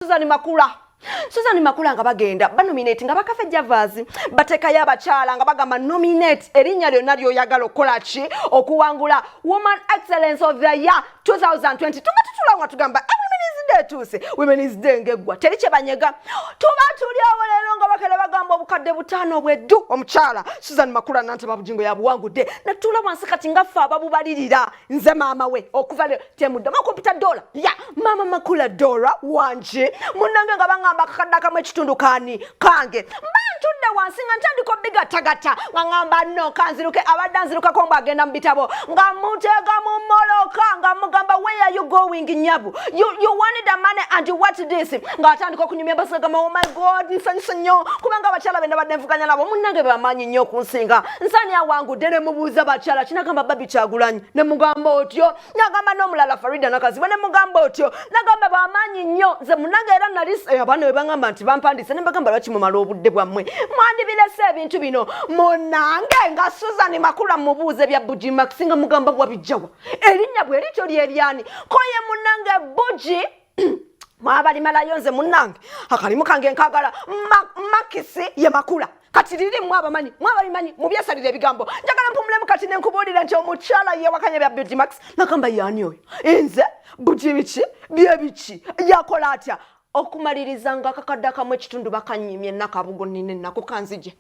Susan Makula, Susan Makula nga bagenda banominate nga ba Cafe Javas batekayo abakyala nga bagamba, "Nominate erinnya lyonna lyoyagala okukola ki okuwangula Woman Excellence of the Year 2020." Tuba tutula nga tugamba Women's Day etuuse, Women's Day ngeggwa teri kyebanyega. Tuba tuli awo leero nga bakere bagamba 5,000 obweddu omukyala Susan Makula Nantaba Bujingo yabuwangudde. Natuula wansi kati nga ffe ababubalirira, nze maama we okuva leero temuddamu okumpita Dola ya maama Makula Dora wanje munnange. Nga baŋŋamba akakadde akamu ekitundu kaani kange, mba ntudde wansi nga ntandika obigattagatta nga ŋŋamba no kanziruke. Abadde anzirukako mbu agenda mu bitabo, nga muteega mu moloka nga mugamba, "Where are you going, nyabu? You wanted the money and you what this?" Ng'atandika okunyumya basagamba, "Oh my God, nsanyuse nnyo kubanga abakyala be nabadde nvuganya nabo munnange bamaanyi nnyo okunsinga. Nsani awangudde?" Ne mubuuza bakyala kinagamba Barbie Kyagulanyi, ne mugamba otyo, nagamba n'omulala Farida Nakazibwe, ne mugamba otyo, nagamba bamaanyi nnyo. Nze munnange era nali abaana bwe baŋŋamba nti bampandiise, ne mbagamba, "Lwaki mumala obudde bwammwe? Mwandibirese ebintu bino." Munnange nga Susan Makula mubuuza ebya Bugi Max, nga mugamba, "Wabijjawa erinnya bwe lityo lyeryani?" Koye munnange Bugi mwabalimalayo. Nze munnange akalimu kange nkagala makisi ye Makula. Kati liri mwabamanyi, mwababimanyi, mubyesalira ebigambo. Njagala mpumulemu kati nenkubuulira nti omukyala yewakanya bya Bugi Max, nagamba, "Yaani oyo? Nze Bugi biki byebiki yakola atya?" Okumaliriza nga akakadde akamu ekitundu bakanyimye nakabugo nina ennaku kanzije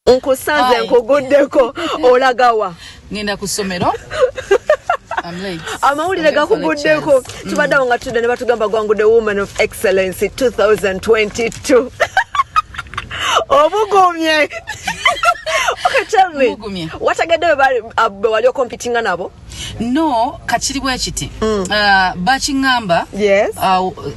nkusanze. Hi. Nkuguddeko, olagawa? Ngenda ku ssomero. I'm late. Amawulire I'm late for gakuguddeko. lectures. Tubaddeawo nga tudde ne batugamba gwangudde Woman of Excellence 2022. Obugumye. Okay, tell me. Mbugumye. Wategedde bwe wali ocompetinga nabo? No, kakiri bwe kiti. Bakiŋŋamba.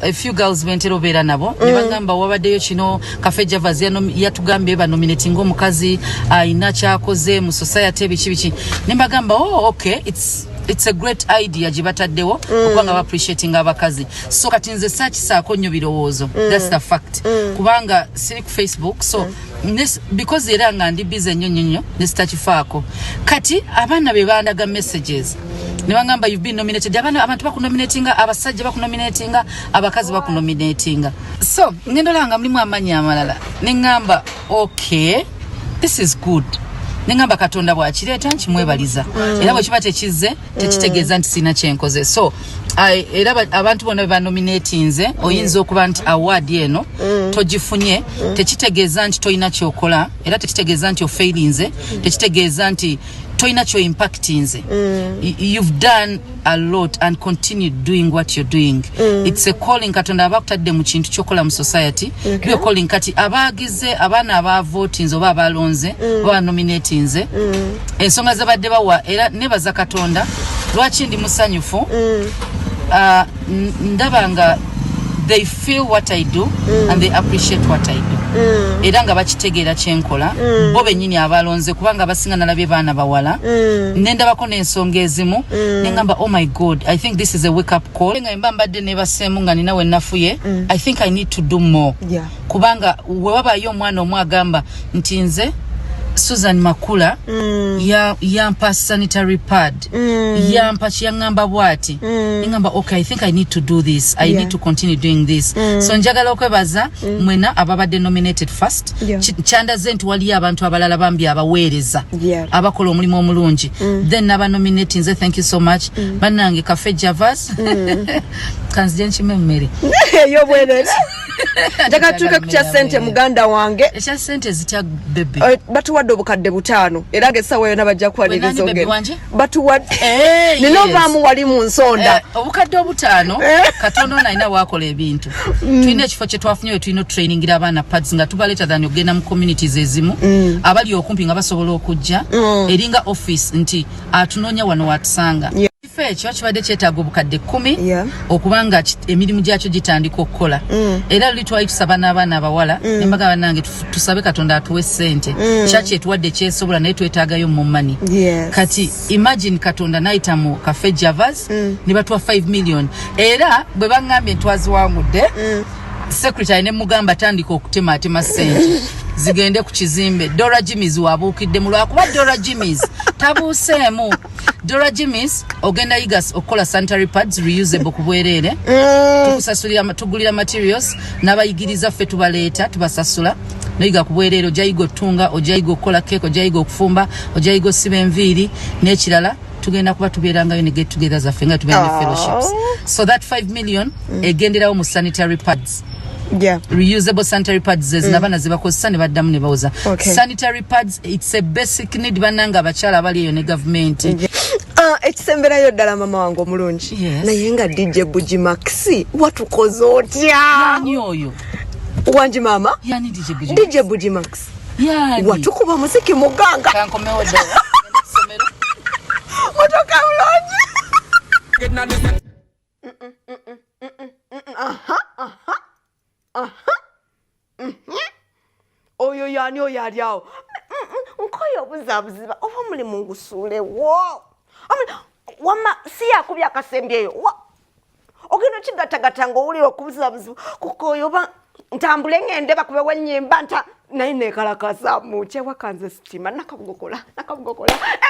A few girls bentera obeera nabo ne bagamba wabaddeyo kino, Cafe Javas yatugambye banominatinga omukazi ayina kyakoze mu society, biki biki. Ne mbagamba, "Oh, okay, it's a great idea gye bataddewo okuba nga baappreciatinga abakazi." So kati nze saakisaako nnyo birowoozo. That's the fact, kubanga siri ku Facebook, so because era nga ndi busy nnyo nnyo nnyo nesitakifaako. Kati abaana be bandaga messages ne bagamba, "You've been nominated." Abaana, abantu bakunominatinga, abasajja bakunominatinga, abakazi bakunominatinga. So ngenda olaba nga mulimu amannya amalala, neŋŋamba, "Okay, this is good." Neŋŋamba Katonda bw'akireeta nkimwebaliza, era bwe kiba tekizze tekitegeeza nti sirina kyenkoze. So era abantu bonna be banominatinze, oyinza okuba nti award eno togifunye, tekitegeeza nti tolina kyokola, era tekitegeeza nti ofailinze, tekitegeeza nti tolina kyoimpactinze. You've done a lot and continue doing what you're doing. It's a calling. Katonda aba akutadde mu kintu kyokola mu society. Be calling. Kati abagize abaana abavotinze oba abalonze oba banominatinze, ensonga zebadde bawa, era nebaza Katonda. Lwaki ndi musanyufu? Ndaba nga they feel what I do and they appreciate what I do, era nga bakitegeera kyenkola bo bennyini abalonze, kubanga abasinga nalabye baana bawala. Nendabako n'ensonga ezimu neŋŋamba, "Oh my God, I think this is a wake up call." Nga mba mbadde nebaseemu nga nina we nafuye, I think I need to do more, kubanga we wabaayo omwana omu agamba nti nze Susan Makula yampa sanitary pad, yampa kiyaŋŋamba bw'ati, neŋŋamba, "Okay, I think I need to do this. I need to continue doing this." So njagala okwebaza mwena ababadde nominated first. Kyandaze nti waliyo abantu abalala bambi abaweereza abakola omulimu omulungi. Then nabanominate nze, thank you so much, bannange. Cafe Javas, kanzije nkima emmere. Ey'obwerere. Njagala tutuuke ku kya ssente, muganda wange. Ekya ssente zitya, baby? Batuwadde 5,000, era ngaessaawa yonna bajja kuwaniriza. Wenani, baby ogenda. wanje? Batuwadde. Eh, nina yes. ovaamu wali mu nsonda. Eh, 5,000 katono. Ono alina waakola ebintu. Tulina ekifo kye twafunye we tulina otrainingira abaana pads, nga tubaleeta than ogenda mu communities ezimu. Abali okumpi nga basobola okujja, eringa office nti atunoonya wano watusanga. Ekifo ekyo kibadde kyetaaga 10,000 okuba nga emirimu gyakyo gitandika okukola. Era luli twali tusaba n'abaana abawala, nembaga, "Bannange, tusabe Katonda atuwe ssente. Kyaki etuwadde kyesobola, naye twetaagayo mu money." Kati imagine Katonda nayita mu Cafe Javas ne batuwa 5 million. Era bwe baŋŋambye ntwaziwangudde, secretary ne mugamba, "Tandika okutematema ssente zigende ku kizimbe." Dora Jimis wabuukiddemu, lwakuba Dora Jimis tabuuseemu. Dora Jimmys, ogenda yiga okukola sanitary pads reusable ku bwereere. Tukusasulira, tugulira materials n'abayigiriza, ffe tubaleeta, tubasasula, noyiga ku bwereere. Ojja yiga otunga, ojja yiga okukola cake, ojja yiga okufumba, ojja yiga osiba enviiri n'ekirala. Tugenda kuba tubeerangayo ne get together zaffe nga tubeera ne fellowships. So that 5 million egenderawo mu sanitary pads, reusable sanitary pads mm. Abaana zebakozesa ne baddamu ne bawoza. Sanitary pads, it's a basic need, bannanga abakyala abali eyo ne gavumenti. Ah, ekisemberayo ddala, mama wange omulungi, naye nga DJ Buji Max watukoze otya? Yani oyo? Wangi maama? Yani DJ Buji? DJ Buji Max. Yani? Watukuba muziki muganga. Kankomewo ddala. Ngenda ku ssomero. Motoka bulungi. Get Aha. Oyo yani oyo ali awo? Nkoyo obuzaabuziba oba omulimu ngusuulewo. Wamma si yakubya akasembyeyo. Ogenda okigattagatta ng'owulira okubuzaabuziba kukoyo, oba ntambule ngende bakubewo ennyimba nta naye nekalakasa mu kyewakanze sitima nakabugokola nakabugokola.